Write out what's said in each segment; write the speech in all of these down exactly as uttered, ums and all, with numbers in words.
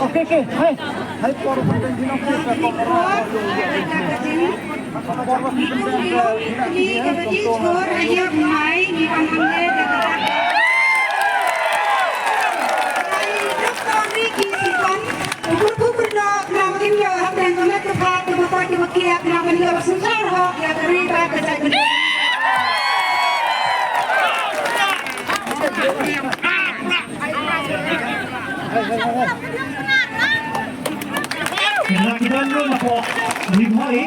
Okay, okay. Hai. Hai, por, por, por, por, por, por, por, Nga ki don ruh na pdeng Ri Bhoi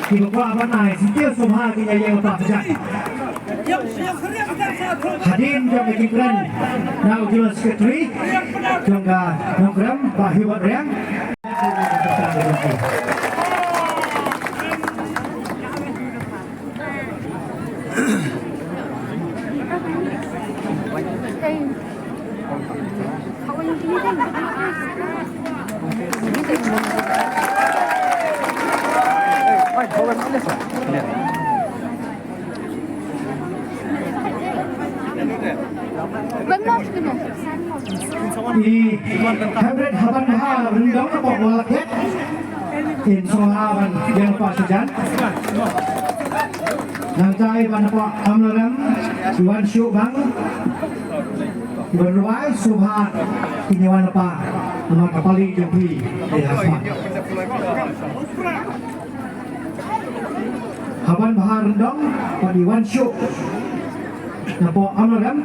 kiba kwah ban ai syntiew sngewbha kin ïa ïeng lypa sha jan. Hadien jong ka jingkren na u General Secretary jong ka Nongkrem, Bah Hubert Riang. I Comrade Haban Bha Ryndong na pok wala khet. In sngewbha ban ïeng lypa sha jan. Nangta i Bah Amlarem, i Wanshuh Bang, i Bah Rwai, sngewbha kin ïa wan lypa namar ka pali jong phi. Ïa, sngewbha. Haban Bha Ryndong bad i Wanshuh na pok Amlarem.